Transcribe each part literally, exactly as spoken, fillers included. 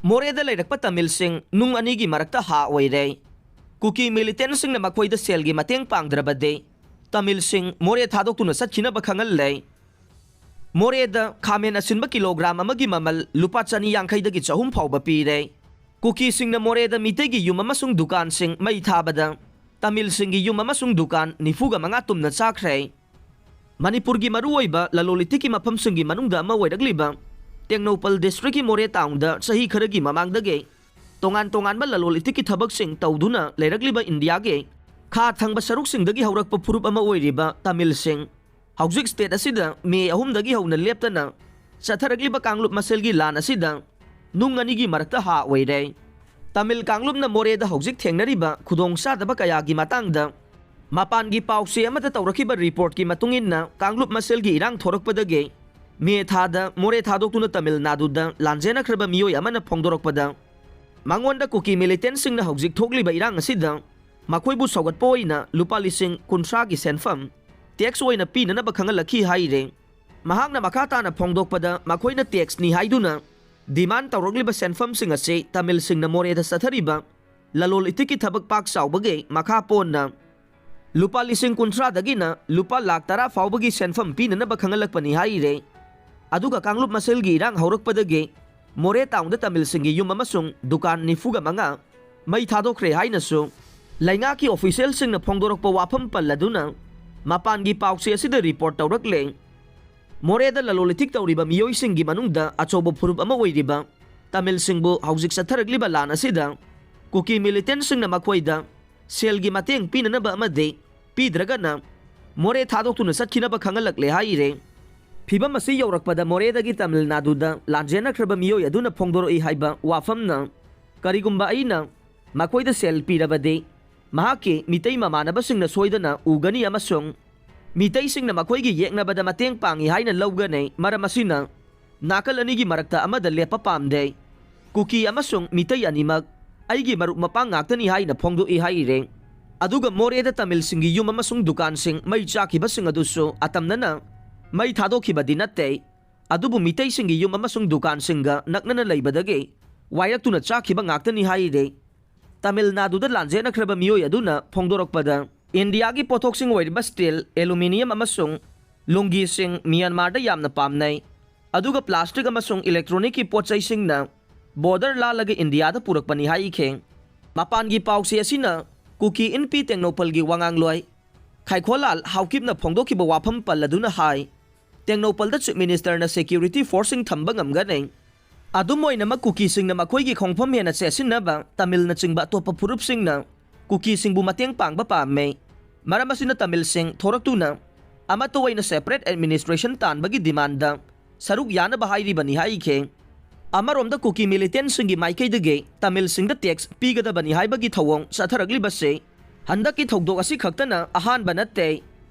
ꯃꯣꯔꯦꯗ ꯂꯩꯔꯛꯄ ꯇꯥꯃꯤꯜꯁꯤꯡ ꯅꯨꯡ ꯑꯅꯤꯒꯤ ꯃꯔꯛꯇ ꯍꯥ ꯑꯣꯏꯔꯦ꯫ ꯀꯨꯀꯤ ꯃꯤꯂꯤꯇꯦꯟꯁꯤꯡꯅ ꯃꯈꯣꯏꯗ ꯁꯦꯜꯒꯤ ꯃꯇꯦꯡ ꯄꯥꯡꯗ꯭ꯔꯕꯗꯤ ꯇꯥꯃꯤꯜꯁꯤꯡ ꯃꯣꯔꯦ ꯊꯥꯗꯣꯛꯇꯨꯅ ꯆꯠꯈꯤꯅꯕ ꯈꯪꯍꯜꯂꯦ꯫ ꯃꯣꯔꯦꯗ ꯈꯥꯃꯦꯟ ꯑꯁꯤꯟꯕ ꯀꯤꯂꯣꯒ꯭ꯔꯥꯝ ꯑꯃꯒꯤ ꯃꯃꯜ ꯂꯨꯄꯥ ꯆꯅꯤ ꯌꯥꯡꯈꯩꯗꯒꯤ ꯆꯍꯨꯝ ꯐꯥꯎꯕ ꯄꯤꯔꯦ꯫ ꯀꯨꯀꯤꯁꯤꯡꯅ ꯃꯣꯔꯦꯗ ꯃꯤꯇꯩꯒꯤ ꯌꯨꯝ ꯑꯃꯁꯨꯡ ꯗꯨꯀꯥꯟꯁꯤꯡ ꯃꯩ ꯊꯥꯕꯗ ꯇꯥꯃꯤꯜꯁꯤꯡꯒꯤ ꯌꯨꯝ ꯑꯃꯁꯨꯡ ꯗꯨꯀꯥꯟ ꯅꯤꯐꯨꯒ ꯃꯉꯥ ꯇꯨꯝꯅ ꯆꯥꯈ꯭ꯔꯦ꯫ ꯃꯅꯤꯄꯨꯔꯒꯤ ꯃꯔꯨꯑꯣꯏꯕ ꯂꯂꯣꯟ ꯏꯇꯤꯛꯀꯤ ꯃꯐꯝꯁꯤꯡꯒꯤ ꯃꯅꯨꯡꯗ ꯑꯃ ꯑꯣꯏꯔꯛꯂꯤꯕ ꯇꯦꯡꯅꯧꯄꯜ ꯗꯤꯁꯇ꯭ꯔꯤꯛꯀꯤ ꯃꯣꯔꯦ ꯇꯥꯎꯟꯗ ꯆꯍꯤ ꯈꯔꯒꯤ ꯃꯃꯥꯡꯗꯒꯤ ꯇꯣꯉꯥꯟ ꯇꯣꯉꯥꯟꯕ ꯂꯂꯣꯟ ꯏꯇꯤꯛꯀꯤ ꯊꯕꯛꯁꯤꯡ ꯇꯧꯗꯨꯅ ꯂꯩꯔꯛꯂꯤꯕ ꯏꯟꯗꯤꯌꯥꯒꯤ ꯈꯥ ꯊꯪꯕ ꯁꯔꯨꯛꯁꯤꯡꯗꯒꯤ ꯍꯧꯔꯛꯄ ꯐꯨꯔꯨꯞ ꯑꯃ ꯑꯣꯏꯔꯤꯕ ꯇꯥꯃꯤꯜꯁꯤꯡ ꯍꯧꯖꯤꯛ ꯁ꯭ꯇꯦꯠ ꯑꯁꯤꯗ ꯃꯦ ꯑꯍꯨꯝꯗꯒꯤ ꯍꯧꯅ ꯂꯦꯞꯇꯅ ꯆꯠꯊꯔꯛꯂꯤꯕ ꯀꯥꯡꯂꯨꯞ ꯃꯁꯦꯜꯒꯤ ꯂꯥꯟ ꯑꯁꯤꯗ ꯅꯨꯡ ꯑꯅꯤꯒꯤ ꯃꯔꯛꯇ ꯍꯥ ꯑꯣꯏꯔꯦ꯫ ꯇꯥꯃꯤꯜ ꯀꯥꯡꯂꯨꯞꯅ ꯃꯣꯔꯦꯗ ꯍꯧꯖꯤꯛ ꯊꯦꯡꯅꯔꯤꯕ ꯈꯨꯗꯣꯡꯆꯥꯗꯕ ꯀꯌꯥꯒꯤ ꯃꯇꯥꯡꯗ ꯃꯄꯥꯟꯒꯤ ꯄꯥꯎꯆꯦ ꯑꯃꯗ ꯇꯧꯔꯛꯈꯤꯕ ꯔꯤꯄꯣꯔꯠꯀꯤ ꯃꯇꯨꯡ ꯏꯟꯅ, ꯀꯥꯡꯂꯨꯞ ꯃꯁꯦꯜꯒꯤ ꯏꯔꯥꯡ ꯊꯣꯔꯛꯄꯗꯒꯤ ꯃꯦ ꯊꯥꯗ ꯃꯣꯔꯦ ꯊꯥꯗꯣꯛꯇꯨꯅ ꯇꯥꯃꯤꯜ ꯅꯥꯗꯨꯗ ꯂꯥꯟꯖꯦꯟꯅꯈ꯭ꯔꯕ ꯃꯤꯑꯣꯏ ꯑꯃꯅ ꯐꯣꯡꯗꯣꯔꯛꯄꯗ, ꯃꯉꯣꯟꯗ ꯀꯨꯀꯤ ꯃꯤꯂꯤꯇꯦꯟꯁꯤꯡꯅ ꯍꯧꯖꯤꯛ ꯊꯣꯛꯂꯤꯕ ꯏꯔꯥꯡ ꯑꯁꯤꯗ ꯃꯈꯣꯏꯕꯨ ꯁꯧꯒꯠꯄ ꯑꯣꯏꯅ ꯂꯨꯄꯥ ꯂꯤꯁꯤꯡ ꯀꯨꯟꯊ꯭ꯔꯥꯒꯤ ꯁꯦꯟꯐꯝ ꯇꯦꯛꯁ ꯑꯣꯏꯅ ꯄꯤꯅꯅꯕ ꯈꯪꯍꯜꯂꯛꯈꯤ ꯍꯥꯏꯔꯦ꯫ ꯃꯍꯥꯛꯅ ꯃꯈꯥ ꯇꯥꯅ ꯐꯣꯡꯗꯣꯛꯄꯗ, ꯃꯈꯣꯏꯅ ꯇꯦꯛꯁꯅꯤ ꯍꯥꯏꯗꯨꯅ ꯗꯤꯃꯥꯟ ꯇꯧꯔꯛꯂꯤꯕ ꯁꯦꯟꯐꯝꯁꯤꯡ ꯑꯁꯤ ꯇꯥꯃꯤꯜꯁꯤꯡꯅ ꯃꯣꯔꯦꯗ ꯆꯠꯊꯔꯤꯕ ꯂꯂꯣꯟ ꯏꯇꯤꯛꯀꯤ ꯊꯕꯛ ꯄꯥꯛ ꯆꯥꯎꯕꯒꯤ ꯃꯈꯥ ꯄꯣꯟꯅ ꯂꯨꯄꯥ ꯂꯤꯁꯤꯡ ꯀꯨꯟꯊ꯭ꯔꯥꯗꯒꯤꯅ ꯂꯨꯄꯥ ꯂꯥꯈ ꯇꯔꯥ ꯐꯥꯎꯕꯒꯤ ꯁꯦꯟꯐꯝ ꯄꯤꯅꯅꯕ ꯈꯪꯍꯜꯂꯛꯄꯅꯤ ꯍꯥꯏꯔꯦ꯫ ꯑꯗꯨꯒ ꯀꯥꯡꯂꯨꯞ ꯃꯁꯦꯜꯒꯤ ꯏꯔꯥꯡ ꯍꯧꯔꯛꯄꯗꯒꯤ ꯃꯣꯔꯦ ꯇꯥꯎꯟꯗ ꯇꯥꯃꯤꯜꯁꯤꯡꯒꯤ ꯌꯨꯝ ꯑꯃꯁꯨꯡ ꯗꯨꯀꯥꯟ ꯅꯤꯐꯨꯒ ꯃꯉꯥ ꯃꯩ ꯊꯥꯗꯣꯛꯈ꯭ꯔꯦ ꯍꯥꯏꯅꯁꯨ ꯂꯩꯉꯥꯛꯀꯤ ꯑꯣꯐꯤꯁꯤꯌꯦꯜꯁꯤꯡꯅ ꯐꯣꯡꯗꯣꯔꯛꯄ ꯋꯥꯐꯝ ꯄꯜꯂꯗꯨꯅ ꯃꯄꯥꯟꯒꯤ ꯄꯥꯎꯆꯦ ꯑꯁꯤꯗ ꯔꯤꯄꯣꯔꯠ ꯇꯧꯔꯛꯂꯦ꯫ ꯃꯣꯔꯦꯗ ꯂꯂꯣꯟ ꯏꯇꯤꯛ ꯇꯧꯔꯤꯕ ꯃꯤꯑꯣꯏꯁꯤꯡꯒꯤ ꯃꯅꯨꯡꯗ ꯑꯆꯧꯕ ꯐꯨꯔꯨꯞ ꯑꯃ ꯑꯣꯏꯔꯤꯕ ꯇꯥꯃꯤꯜꯁꯤꯡꯕꯨ ꯍꯧꯖꯤꯛ ꯆꯠꯊꯔꯛꯂꯤꯕ ꯂꯥꯟ ꯑꯁꯤꯗ ꯀꯨꯀꯤ ꯃꯤꯂꯤꯇꯦꯟꯁꯤꯡꯅ ꯃꯈꯣꯏꯗ ꯁꯦꯜꯒꯤ ꯃꯇꯦꯡ ꯄꯤꯅꯅꯕ ꯑꯃꯗꯤ ꯄꯤꯗ꯭ꯔꯒꯅ ꯃꯣꯔꯦ ꯊꯥꯗꯣꯛꯇꯨꯅ ꯆꯠꯈꯤꯅꯕ ꯈꯪꯍꯜꯂꯛꯂꯦ ꯍꯥꯏꯔꯦ꯫ ꯐꯤꯚꯝ ꯑꯁꯤ ꯌꯧꯔꯛꯄꯗ ꯃꯣꯔꯦꯗꯒꯤ ꯇꯥꯃꯤꯜ ꯅꯥꯗꯨꯗ ꯂꯥꯟꯖꯦꯟꯅꯈ꯭ꯔꯕ ꯃꯤꯑꯣꯏ ꯑꯗꯨꯅ ꯐꯣꯡꯗꯣꯔꯛꯏ ꯍꯥꯏꯕ ꯋꯥꯐꯝꯅ, ꯀꯔꯤꯒꯨꯝꯕ ꯑꯩꯅ ꯃꯈꯣꯏꯗ ꯁꯦꯜ ꯄꯤꯔꯕꯗꯤ ꯃꯍꯥꯛꯀꯤ ꯃꯤꯇꯩ ꯃꯃꯥꯟꯅꯕꯁꯤꯡꯅ ꯁꯣꯏꯗꯅ ꯎꯒꯅꯤ ꯑꯃꯁꯨꯡ ꯃꯤꯇꯩꯁꯤꯡꯅ ꯃꯈꯣꯏꯒꯤ ꯌꯦꯛꯅꯕꯗ ꯃꯇꯦꯡ ꯄꯥꯡꯏ ꯍꯥꯏꯅ ꯂꯧꯒꯅꯤ꯫ ꯃꯔꯝ ꯑꯁꯤꯅ ꯅꯥꯀꯜ ꯑꯅꯤꯒꯤ ꯃꯔꯛꯇ ꯑꯃꯗ ꯂꯦꯞꯄ ꯄꯥꯝꯗꯦ꯫ ꯀꯨꯀꯤ ꯑꯃꯁꯨꯡ ꯃꯤꯇꯩ ꯑꯅꯤꯃꯛ ꯑꯩꯒꯤ ꯃꯔꯨꯞ ꯃꯄꯥꯡ ꯉꯥꯛꯇꯅꯤ ꯍꯥꯏꯅ ꯐꯣꯡꯗꯣꯛꯏ ꯍꯥꯏꯔꯦ꯫ ꯑꯗꯨꯒ ꯃꯣꯔꯦꯗ ꯇꯥꯃꯤꯜꯁꯤꯡꯒꯤ ꯌꯨꯝ ꯑꯃꯁꯨꯡ ꯗꯨꯀꯥꯟꯁꯤꯡ ꯃꯩ ꯆꯥꯛꯈꯤꯕꯁꯤꯡ ꯑꯗꯨꯁꯨ ꯑꯇꯝꯅꯅ ꯃꯩ ꯊꯥꯗꯣꯛꯈꯤꯕꯗꯤ ꯅꯠꯇꯦ꯫ ꯑꯗꯨꯕꯨ ꯃꯤꯇꯩꯁꯤꯡꯒꯤ ꯌꯨꯝ ꯑꯃꯁꯨꯡ ꯗꯨꯀꯥꯟꯁꯤꯡꯒ ꯅꯛꯅꯅ ꯂꯩꯕꯗꯒꯤ ꯋꯥꯏꯔꯛꯇꯨꯅ ꯆꯥꯈꯤꯕ ꯉꯥꯛꯇꯅꯤ ꯍꯥꯏꯔꯦ꯫ ꯇꯥꯃꯤꯜ ꯅꯥꯗꯨꯗ ꯂꯥꯟꯖꯦꯟꯅꯈ꯭ꯔꯕ ꯃꯤꯑꯣꯏ ꯑꯗꯨꯅ ꯐꯣꯡꯗꯣꯔꯛꯄꯗ, ꯏꯟꯗꯤꯌꯥꯒꯤ ꯄꯣꯠꯊꯣꯛꯁꯤꯡ ꯑꯣꯏꯔꯤꯕ ꯁ꯭ꯇꯤꯜ, ꯑꯦꯂꯨꯃꯤꯅꯤꯌꯝ ꯑꯃꯁꯨꯡ ꯂꯨꯡꯒꯤꯁꯤꯡ ꯃ꯭ꯌꯥꯟꯃꯥꯔꯗ ꯌꯥꯝꯅ ꯄꯥꯝꯅꯩ, ꯑꯗꯨꯒ ꯄ꯭ꯂꯥꯁꯇꯤꯛ ꯑꯃꯁꯨꯡ ꯏꯂꯦꯛꯇ꯭ꯔꯣꯅꯤꯛꯀꯤ ꯄꯣꯠ ꯆꯩꯁꯤꯡꯅ ꯕꯣꯔꯗꯔ ꯂꯥꯜꯂꯒ ꯏꯟꯗꯤꯌꯥꯗ ꯄꯨꯔꯛꯄꯅꯤ ꯍꯥꯏꯈꯤ꯫ ꯃꯄꯥꯟꯒꯤ ꯄꯥꯎꯆꯦ ꯑꯁꯤꯅ ꯀꯨꯀꯤ ꯏꯟꯄꯤ ꯇꯦꯡꯅꯧꯄꯜꯒꯤ ꯋꯥꯉꯥꯡꯂꯣꯏ ꯈꯥꯏꯈꯣꯂꯥꯜ ꯍꯥꯎꯀꯤꯞꯅ ꯐꯣꯡꯗꯣꯛꯈꯤꯕ ꯋꯥꯐꯝ ꯄꯜꯂꯗꯨꯅ ꯍꯥꯏ, ꯇꯦꯡꯅꯧꯄꯜꯗ ꯆꯤꯐ ꯃꯤꯅꯤꯁꯇꯔꯅ ꯁꯦꯀ꯭ꯌꯨꯔꯤꯇꯤ ꯐꯣꯔꯁꯁꯤꯡ ꯊꯝꯕ ꯉꯝꯒꯅꯤ꯫ ꯑꯗꯨꯝ ꯑꯣꯏꯅꯃꯛ, ꯀꯨꯀꯤꯁꯤꯡꯅ ꯃꯈꯣꯏꯒꯤ ꯈꯣꯡꯐꯝ ꯍꯦꯟꯅ ꯆꯦꯠꯁꯤꯟꯅꯕ ꯇꯥꯃꯤꯜꯅꯆꯤꯡꯕ ꯑꯇꯣꯞꯄ ꯐꯨꯔꯨꯞꯁꯤꯡꯅ ꯀꯨꯀꯤꯁꯤꯡꯕꯨ ꯃꯇꯦꯡ ꯄꯥꯡꯕ ꯄꯥꯝꯃꯦ꯫ ꯃꯔꯝ ꯑꯁꯤꯅ ꯇꯥꯃꯤꯜꯁꯤꯡ ꯊꯣꯔꯛꯇꯨꯅ ꯑꯃꯠꯇ ꯑꯣꯏꯅ ꯁꯦꯄꯔꯦꯠ ꯑꯦꯗꯃꯤꯅꯤꯁꯇ꯭ꯔꯦꯁꯟ ꯇꯥꯟꯕꯒꯤ ꯗꯤꯃꯥꯟꯗ ꯁꯔꯨꯛ ꯌꯥꯅꯕ ꯍꯥꯏꯔꯤꯕꯅꯤ ꯍꯥꯏꯈꯤ꯫ ꯑꯃꯔꯣꯝꯗ, ꯀꯨꯀꯤ ꯃꯤꯂꯤꯇꯦꯟꯁꯤꯡꯒꯤ ꯃꯥꯏꯀꯩꯗꯒꯤ ꯇꯥꯃꯤꯜꯁꯤꯡꯗ ꯇꯦꯛꯁ ꯄꯤꯒꯗꯕꯅꯤ ꯍꯥꯏꯕꯒꯤ ꯊꯧꯑꯣꯡ ꯆꯠꯊꯔꯛꯂꯤꯕꯁꯤ ꯍꯟꯗꯛꯀꯤ ꯊꯧꯗꯣꯛ ꯑꯁꯤ ꯈꯛꯇꯅ ꯑꯍꯥꯟꯕ ꯅꯠꯇꯦ꯫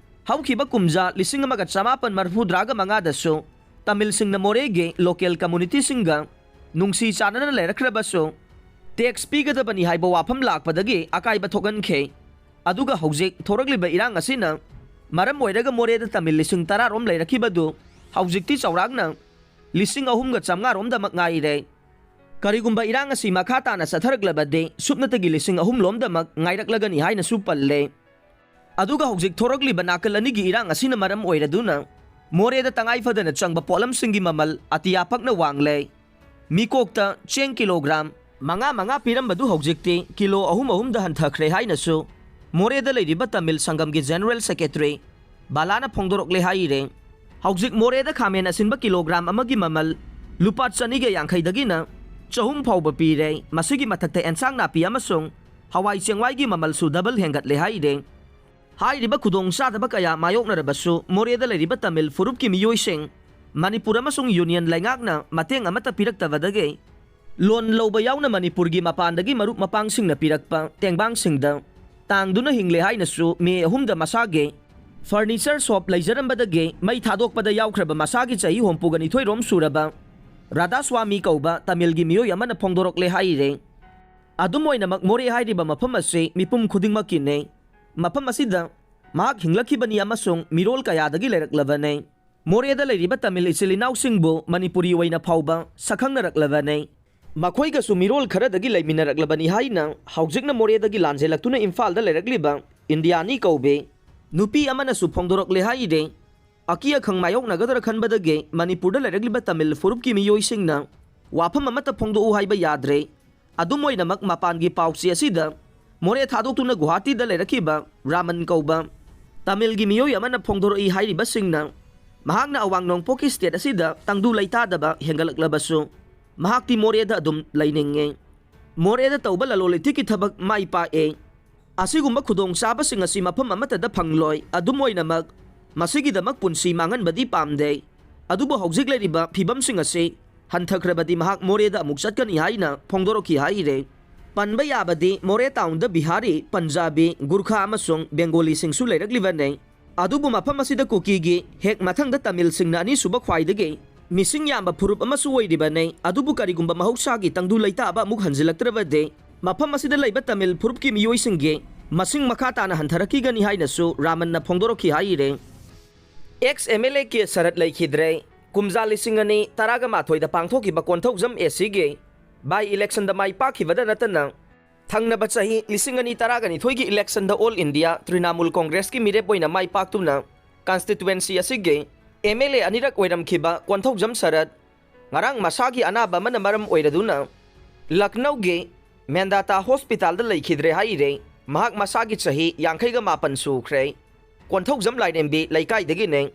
ꯍꯧꯈꯤꯕ ꯀꯨꯝꯖꯥ ꯂꯤꯁꯤꯡ ꯑꯃꯒ ꯆꯃꯥꯄꯟ ꯃꯔꯤꯐꯨꯇꯔꯥꯒ ꯃꯉꯥꯗꯁꯨ ꯇꯥꯃꯤꯜꯁꯤꯡꯅ ꯃꯣꯔꯦꯒꯤ ꯂꯣꯀꯦꯜ ꯀꯝꯃꯨꯅꯤꯇꯤꯁꯤꯡꯒ ꯅꯨꯡꯁꯤ ꯆꯥꯟꯅꯅ ꯂꯩꯔꯛꯈ꯭ꯔꯕꯁꯨ, ꯇꯦꯛꯁ ꯄꯤꯒꯗꯕꯅꯤ ꯍꯥꯏꯕ ꯋꯥꯐꯝ ꯂꯥꯛꯄꯗꯒꯤ ꯑꯀꯥꯏꯕ ꯊꯣꯛꯍꯟꯈꯤ꯫ ꯑꯗꯨꯒ ꯍꯧꯖꯤꯛ ꯊꯣꯔꯛꯂꯤꯕ ꯏꯔꯥꯡ ꯑꯁꯤꯅ ꯃꯔꯝ ꯑꯣꯏꯔꯒ ꯃꯣꯔꯦꯗ ꯇꯥꯃꯤꯜ ꯂꯤꯁꯤꯡ ꯇꯔꯥꯔꯣꯝ ꯂꯩꯔꯛꯈꯤꯕꯗꯨ ꯍꯧꯖꯤꯛꯇꯤ ꯆꯥꯎꯔꯥꯛꯅ ꯂꯤꯁꯤꯡ ꯑꯍꯨꯝꯒ ꯆꯥꯝꯃꯉꯥꯔꯣꯝꯗꯃꯛ ꯉꯥꯏꯔꯦ꯫ ꯀꯔꯤꯒꯨꯝꯕ ꯏꯔꯥꯡ ꯑꯁꯤ ꯃꯈꯥ ꯇꯥꯅ ꯆꯠꯊꯔꯛꯂꯕꯗꯤ, ꯁꯨꯞꯅꯇꯒꯤ ꯂꯤꯁꯤꯡ ꯑꯍꯨꯝ ꯂꯣꯝꯗꯃꯛ ꯉꯥꯏꯔꯛꯂꯒꯅꯤ ꯍꯥꯏꯅꯁꯨ ꯄꯜꯂꯦ꯫ ꯑꯗꯨꯒ ꯍꯧꯖꯤꯛ ꯊꯣꯔꯛꯂꯤꯕ ꯅꯥꯀꯜ ꯑꯅꯤꯒꯤ ꯏꯔꯥꯡ ꯑꯁꯤꯅ ꯃꯔꯝ ꯑꯣꯏꯔꯗꯨꯅ ꯃꯣꯔꯦꯗ ꯇꯉꯥꯏ ꯐꯗꯅ ꯆꯪꯕ ꯄꯣꯠꯂꯝꯁꯤꯡꯒꯤ ꯃꯃꯜ ꯑꯇꯤꯌꯥ ꯄꯛꯅ ꯋꯥꯡꯂꯦ꯫ ꯃꯤꯀꯣꯛꯇ ꯆꯦꯡ ꯀꯤꯂꯣꯒ꯭ꯔꯥꯝ ꯃꯉꯥ ꯃꯉꯥ ꯄꯤꯔꯝꯕꯗꯨ ꯍꯧꯖꯤꯛꯇꯤ ꯀꯤꯂꯣ ꯑꯍꯨꯝ ꯑꯍꯨꯝꯗ ꯍꯟꯊꯈ꯭ꯔꯦ ꯍꯥꯏꯅꯁꯨ ꯃꯣꯔꯦꯗ ꯂꯩꯔꯤꯕ ꯇꯥꯃꯤꯜ ꯁꯪꯒꯝꯒꯤ ꯖꯦꯅꯔꯦꯜ ꯁꯦꯀ꯭ꯔꯦꯇꯔꯤ ꯕꯥꯂꯥꯅ ꯐꯣꯡꯗꯣꯔꯛꯂꯦ ꯍꯥꯏꯔꯦ꯫ ꯍꯧꯖꯤꯛ ꯃꯣꯔꯦꯗ ꯈꯥꯃꯦꯟ ꯑꯁꯤꯟꯕ ꯀꯤꯂꯣꯒ꯭ꯔꯥꯝ ꯑꯃꯒꯤ ꯃꯃꯜ ꯂꯨꯄꯥ ꯆꯅꯤꯒ ꯌꯥꯡꯈꯩꯗꯒꯤꯅ ꯆꯍꯨꯝ ꯐꯥꯎꯕ ꯄꯤꯔꯦ꯫ ꯃꯁꯤꯒꯤ ꯃꯊꯛꯇ ꯑꯦꯟꯁꯥꯡ ꯅꯥꯄꯤ ꯑꯃꯁꯨꯡ ꯍꯋꯥꯏ ꯆꯦꯡꯋꯥꯏꯒꯤ ꯃꯃꯜꯁꯨ ꯗꯕꯜ ꯍꯦꯟꯒꯠꯂꯦ ꯍꯥꯏꯔꯦ꯫ ꯍꯥꯏꯔꯤꯕ ꯈꯨꯗꯣꯡꯆꯥꯗꯕ ꯀꯌꯥ ꯃꯥꯌꯣꯛꯅꯔꯕꯁꯨ ꯃꯣꯔꯦꯗ ꯂꯩꯔꯤꯕ ꯇꯥꯃꯤꯜ ꯐꯨꯔꯨꯞꯀꯤ ꯃꯤꯑꯣꯏꯁꯤꯡ ꯃꯅꯤꯄꯨꯔ ꯑꯃꯁꯨꯡ ꯌꯨꯅꯤꯌꯟ ꯂꯩꯉꯥꯛꯅ ꯃꯇꯦꯡ ꯑꯃꯠꯇ ꯄꯤꯔꯛꯇꯕꯗꯒꯤ ꯂꯣꯟ ꯂꯧꯕ ꯌꯥꯎꯅ ꯃꯅꯤꯄꯨꯔꯒꯤ ꯃꯄꯥꯟꯗꯒꯤ ꯃꯔꯨꯞ ꯃꯄꯥꯡꯁꯤꯡꯅ ꯄꯤꯔꯛꯄ ꯇꯦꯡꯕꯥꯡꯁꯤꯡꯗ ꯇꯥꯡꯗꯨꯅ ꯍꯤꯡꯂꯦ ꯍꯥꯏꯅꯁꯨ ꯃꯦ ꯑꯍꯨꯝꯗ ꯃꯁꯥꯒꯤ ꯐꯔꯅꯤꯆꯔ ꯁꯣꯞ ꯂꯩꯖꯔꯝꯕꯗꯒꯤ ꯃꯩ ꯊꯥꯗꯣꯛꯄꯗ ꯌꯥꯎꯈ꯭ꯔꯕ ꯃꯁꯥꯒꯤ ꯆꯍꯤ ꯍꯨꯝꯐꯨꯒ ꯅꯤꯊꯣꯏꯔꯣꯝ ꯁꯨꯔꯕ ꯔꯥꯙꯥꯁ꯭ꯋꯥꯃꯤ ꯀꯧꯕ ꯇꯥꯃꯤꯜꯒꯤ ꯃꯤꯑꯣꯏ ꯑꯃꯅ ꯐꯣꯡꯗꯣꯔꯛꯂꯦ ꯍꯥꯏꯔꯦ꯫ ꯑꯗꯨꯝ ꯑꯣꯏꯅꯃꯛ ꯃꯣꯔꯦ ꯍꯥꯏꯔꯤꯕ ꯃꯐꯝ ꯑꯁꯤ ꯃꯤꯄꯨꯝ ꯈꯨꯗꯤꯡꯃꯛꯀꯤꯅꯤ꯫ ꯃꯐꯝ ꯑꯁꯤꯗ ꯃꯍꯥꯛ ꯍꯤꯡꯂꯛꯈꯤꯕꯅꯤ ꯑꯃꯁꯨꯡ ꯃꯤꯔꯣꯜ ꯀꯌꯥꯗꯒꯤ ꯂꯩꯔꯛꯂꯕꯅꯤ꯫ ꯃꯣꯔꯦꯗ ꯂꯩꯔꯤꯕ ꯇꯥꯃꯤꯜ ꯏꯆꯤꯜ ꯏꯅꯥꯎꯁꯤꯡꯕꯨ ꯃꯅꯤꯄꯨꯔꯤ ꯑꯣꯏꯅ ꯐꯥꯎꯕ ꯁꯛꯈꯪꯅꯔꯛꯂꯕꯅꯤ꯫ ꯃꯈꯣꯏꯒꯁꯨ ꯃꯤꯔꯣꯜ ꯈꯔꯗꯒꯤ ꯂꯩꯃꯤꯟꯅꯔꯛꯂꯕꯅꯤ ꯍꯥꯏꯅ ꯍꯧꯖꯤꯛꯅ ꯃꯣꯔꯦꯗꯒꯤ ꯂꯥꯟꯖꯦꯜꯂꯛꯇꯨꯅ ꯏꯝꯐꯥꯜꯗ ꯂꯩꯔꯛꯂꯤꯕ ꯏꯟꯗꯤꯌꯥꯅꯤ ꯀꯧꯕꯤ ꯅꯨꯄꯤ ꯑꯃꯅꯁꯨ ꯐꯣꯡꯗꯣꯔꯛꯂꯦ ꯍꯥꯏꯔꯦ꯫ ꯑꯀꯤ ꯑꯈꯪ ꯃꯥꯌꯣꯛꯅꯒꯗ꯭ꯔꯥ ꯈꯟꯕꯗꯒꯤ ꯃꯅꯤꯄꯨꯔꯗ ꯂꯩꯔꯛꯂꯤꯕ ꯇꯥꯃꯤꯜ ꯐꯨꯔꯨꯞꯀꯤ ꯃꯤꯑꯣꯏꯁꯤꯡꯅ ꯋꯥꯐꯝ ꯑꯃꯠꯇ ꯐꯣꯡꯗꯣꯛꯎ ꯍꯥꯏꯕ ꯌꯥꯗ꯭ꯔꯦ꯫ ꯑꯗꯨꯝ ꯑꯣꯏꯅꯃꯛ ꯃꯄꯥꯟꯒꯤ ꯄꯥꯎꯆꯦ ꯑꯁꯤꯗ ꯃꯣꯔꯦ ꯊꯥꯗꯣꯛꯇꯨꯅ ꯒꯨꯋꯥꯍꯥꯇꯤꯗ ꯂꯩꯔꯛꯈꯤꯕ ꯔꯥꯃꯟ ꯀꯧꯕ ꯇꯥꯃꯤꯜꯒꯤ ꯃꯤꯑꯣꯏ ꯑꯃꯅ ꯐꯣꯡꯗꯣꯔꯛꯏ ꯍꯥꯏꯔꯤꯕꯁꯤꯡꯅ ꯃꯍꯥꯛꯅ ꯑꯋꯥꯡ ꯅꯣꯡꯄꯣꯛꯀꯤ ꯁ꯭ꯇꯦꯠ ꯑꯁꯤꯗ ꯇꯪꯗꯨ ꯂꯩꯇꯥꯗꯕ ꯍꯦꯟꯒꯠꯂꯛꯂꯕꯁꯨ ꯃꯍꯥꯛꯇꯤ ꯃꯣꯔꯦꯗ ꯑꯗꯨꯝ ꯂꯩꯅꯤꯡꯉꯤ꯫ ꯃꯣꯔꯦꯗ ꯇꯧꯕ ꯂꯂꯣꯟ ꯏꯇꯤꯛꯀꯤ ꯊꯕꯛ ꯃꯥꯏ ꯄꯥꯛꯑꯦ꯫ ꯑꯁꯤꯒꯨꯝꯕ ꯈꯨꯗꯣꯡꯆꯥꯕꯁꯤꯡ ꯑꯁꯤ ꯃꯐꯝ ꯑꯃꯠꯇꯗ ꯐꯪꯂꯣꯏ꯫ ꯑꯗꯨꯝ ꯑꯣꯏꯅꯃꯛ ꯃꯁꯤꯒꯤꯗꯃꯛ ꯄꯨꯟꯁꯤ ꯃꯥꯡꯍꯟꯕꯗꯤ ꯄꯥꯝꯗꯦ꯫ ꯑꯗꯨꯕꯨ ꯍꯧꯖꯤꯛ ꯂꯩꯔꯤꯕ ꯐꯤꯕꯝꯁꯤꯡ ꯑꯁꯤ ꯍꯟꯊꯈ꯭ꯔꯕꯗꯤ ꯃꯍꯥꯛ ꯃꯣꯔꯦꯗ ꯑꯃꯨꯛ ꯆꯠꯀꯅꯤ ꯍꯥꯏꯅ ꯐꯣꯡꯗꯣꯔꯛꯈꯤ ꯍꯥꯏꯔꯦ꯫ ꯄꯟꯕ ꯌꯥꯕꯗꯤ ꯃꯣꯔꯦ ꯇꯥꯎꯟꯗ ꯕꯤꯍꯥꯔꯤ, ꯄꯟꯖꯥꯕꯤ, ꯒꯨꯔꯈꯥ ꯑꯃꯁꯨꯡ ꯕꯦꯡꯒꯣꯂꯤꯁꯤꯡꯁꯨ ꯂꯩꯔꯛꯂꯤꯕꯅꯤ꯫ ꯑꯗꯨꯕꯨ ꯃꯐꯝ ꯑꯁꯤꯗ ꯀꯨꯀꯤꯒꯤ ꯍꯦꯛ ꯃꯊꯪꯗ ꯇꯥꯃꯤꯜꯁꯤꯡꯅ ꯑꯅꯤꯁꯨꯕ ꯈ꯭ꯋꯥꯏꯗꯒꯤ ꯃꯤꯁꯤꯡ ꯌꯥꯝꯕ ꯐꯨꯔꯨꯞ ꯑꯃꯁꯨ ꯑꯣꯏꯔꯤꯕꯅꯤ꯫ ꯑꯗꯨꯕꯨ ꯀꯔꯤꯒꯨꯝꯕ ꯃꯍꯧꯁꯥꯒꯤ ꯇꯪꯗꯨ ꯂꯩꯇꯥꯕ ꯑꯃꯨꯛ ꯍꯟꯖꯤꯜꯂꯛꯇ꯭ꯔꯕꯗꯤ ꯃꯐꯝ ꯑꯁꯤꯗ ꯂꯩꯕ ꯇꯥꯃꯤꯜ ꯐꯨꯔꯨꯞꯀꯤ ꯃꯤꯑꯣꯏꯁꯤꯡꯒꯤ ꯃꯁꯤꯡ ꯃꯈꯥ ꯇꯥꯅ ꯍꯟꯊꯔꯛꯈꯤꯒꯅꯤ ꯍꯥꯏꯅꯁꯨ ꯔꯥꯃꯟꯅ ꯐꯣꯡꯗꯣꯔꯛꯈꯤ ꯍꯥꯏꯔꯦ꯫ X M L A K Sarat ꯂꯩꯈꯤꯗ꯭ꯔꯦ꯫ ꯀꯨꯝꯖꯥ ꯂꯤꯁꯤꯡ ꯑꯅꯤ ꯇꯔꯥꯒ ꯃꯥꯊꯣꯏꯗ ꯄꯥꯡꯊꯣꯛꯈꯤꯕ ꯀꯣꯟꯊꯧꯖꯝ ꯑꯦ ꯁꯤꯒꯤ ꯕꯥꯏ ꯏꯂꯦꯛꯁꯟꯗ ꯃꯥꯏ ꯄꯥꯛꯈꯤꯕꯗ ꯅꯠꯇꯅ ꯊꯪꯅꯕ ꯆꯍꯤ ꯂꯤꯁꯤꯡ ꯑꯅꯤ ꯇꯔꯥꯒꯅꯤꯊꯣꯏꯒꯤ ꯏꯂꯦꯛꯁꯟꯗ ꯑꯣꯜ ꯏꯟꯗꯤꯌꯥ ꯇ꯭ꯔꯤꯅꯥꯃꯨꯜ ꯀꯣꯡꯒ꯭ꯔꯦꯁꯀꯤ ꯃꯤꯔꯦꯞ ꯑꯣꯏꯅ ꯃꯥꯏ ꯄꯥꯛꯇꯨꯅ ꯀꯟꯁꯇꯤꯇ꯭ꯋꯦꯟꯁꯤ ꯑꯁꯤꯒꯤ ꯑꯦꯝ ꯑꯦꯜ ꯑꯦ ꯑꯅꯤꯔꯛ ꯑꯣꯏꯔꯝꯈꯤꯕ ꯀꯣꯟꯊꯧꯖꯝ ꯁꯔꯠ ꯉꯔꯥꯡ ꯃꯁꯥꯒꯤ ꯑꯅꯥꯕ ꯑꯃꯅ ꯃꯔꯝ ꯑꯣꯏꯔꯗꯨꯅ ꯂꯈꯅꯧꯒꯤ ꯃꯦꯟꯗꯥꯇꯥ ꯍꯣꯁꯄꯤꯇꯥꯜꯗ ꯂꯩꯈꯤꯗ꯭ꯔꯦ ꯍꯥꯏꯔꯦ꯫ ꯃꯍꯥꯛ ꯃꯁꯥꯒꯤ ꯆꯍꯤ ꯌꯥꯡꯈꯩꯒ ꯃꯥꯄꯟ ꯁꯨꯈ꯭ꯔꯦ꯫ ꯀꯣꯟꯊꯧꯖꯝ ꯂꯥꯏꯔꯦꯝꯕꯤ ꯂꯩꯀꯥꯏꯗꯒꯤꯅꯦ꯫